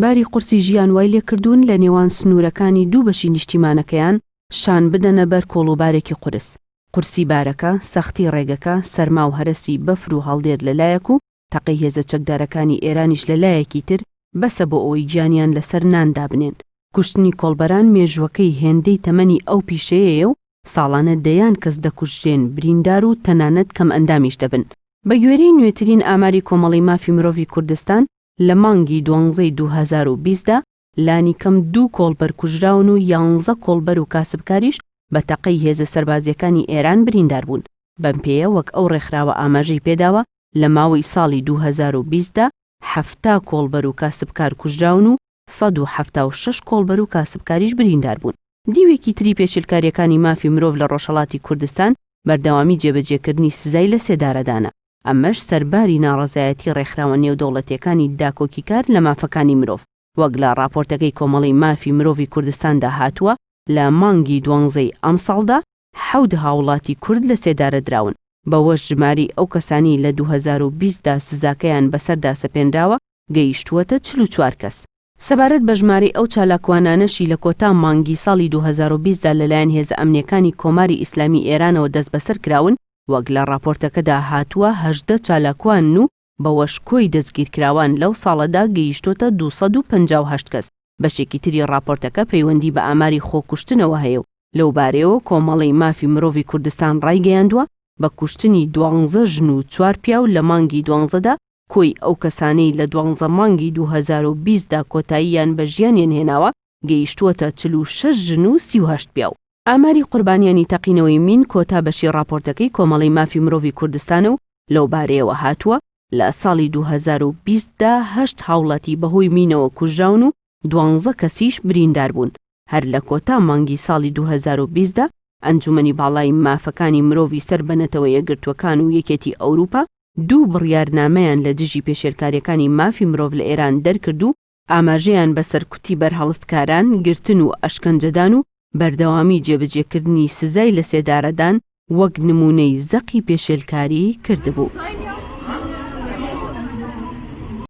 باری قورسی ژیان وای لێکردوون لە نێوان سنوورەکانی دوو بەشی نیشتیمانەکەیان شان بدەنە بەر کۆڵوبارێکی قورس. قورسی بارەکە، سەختی ڕێگەکە، سەرما و هەرەسی بەفر و هەڵدێر لە لایەک و تەقەی هێزە چەکدارەکانی ئێرانیش لە لایەکی تر بەسە بۆ ئەوەی گیانیان لەسەر نان دابنێن. کوشتنی کۆڵبەران مێژووەکەی هێندەی تەمەنی ئەو پیشەیەیە و ساڵانە دەیان کەس دەکوژرێن، بریندار و تەنانەت کەمئەندامیش دەبن. بەگوێرەی نوێترین ئاماری کۆمەڵەی مافی مرۆڤی کوردستان، لە مانگی دوانزەی 2020 دا لانیکەم دوو کۆڵبەر کوژراون و یانزە کۆڵبەر و کاسبکاریش بە تەقەی هێزە سەربازییەکانی ئێران بریندار بوون. بەم پێیە وەک ئەو ڕێکخراوە ئاماژەی پێداوە لە ماوەی ساڵی 2020 دا 70 کۆڵبەر و کاسبکار کوژراون و 176 کۆڵبەر و کاسبکاریش بریندار بوون. دیوێکی تری پێشێلکارییەکانی مافی مرۆڤ لە ڕۆژهەڵاتی کوردستان بەردەوامی جێبەجێکردنی سزای لەسێدارەدانە، ئەمەش سەرباری ناڕەزایەتی ڕێکخراوە نێودەوڵەتییەکانی داکۆکیکار لە مافەکانی مرۆڤ، وەک لە ڕاپۆرتەکەی کۆمەڵەی مافی مرۆڤی کوردستاندا هاتووە، لە مانگی دوانزەی ئەمساڵدا حەوت هاوڵاتی کورد لەسێدارەدراون، بەوەش ژمارەی ئەو کەسانەی لە 2020 دا سزاکەیان بەسەردا سەپێنراوە گەیشتووەتە 44 کەس. سەبارەت بە ژمارەی ئەو چالاکوانانەشی لە کۆتا مانگی ساڵی 2020 دا لەلایەن هێزە ئەمنییەکانی کۆماری ئیسلامی ئێرانەوە دەستبەسەر کراون، وەک لە ڕاپۆرتەکەدا هاتووە 18 چالاکوانن و بەوەش کۆی دەستگیرکراوان لەو ساڵەدا گەیشتۆتە 258 کەس. بەشێکی تری ڕاپۆرتەکە پەیوەندی بە ئاماری خۆکوشتنەوە هەیە و لەوبارەیەوە کۆمەڵەی مافی مرۆڤی کوردستان ڕایگەیاندووە بە کوشتنی دوانزە ژن و چوار پیاو لە مانگی دوانزەدا کۆی ئەو کەسانەی لە دوانزە مانگی 2020 دا کۆتاییان بە ژیانیان هێناوە گەیشتووەتە 46 ژن و 38 پیاو. ئاماری قوربانیانی تەقینەوەی مین کۆتا بەشی ڕاپۆرتەکەی کۆمەڵەی مافی مرۆڤی کوردستانە و لەوبارەیەوە هاتووە، لە ساڵی 2020 دا هەشت هاوڵاتی بەهۆی مینەوە کوژراون و دوانزە کەسیش بریندار بوون. هەر لە کۆتا مانگی ساڵی 2020 دا ئەنجومەنی باڵای مافەکانی مرۆڤی سەر بە نەتەوە یەکگرتووەکان و یەکێتی ئەوروپا دوو بڕیارنامەیان لە دژی پێشێلکارییەکانی مافی مرۆڤ لە ئێران دەرکرد و ئاماژەیان بە سەرکوتی بەرهەڵستکاران، گرتن و ئەشکەنجەدان و بەردەوامی جێبەجێکردنی سزای لەسێدارەدان وەک نموونەی زەقی پێشێلکاری کردبوو.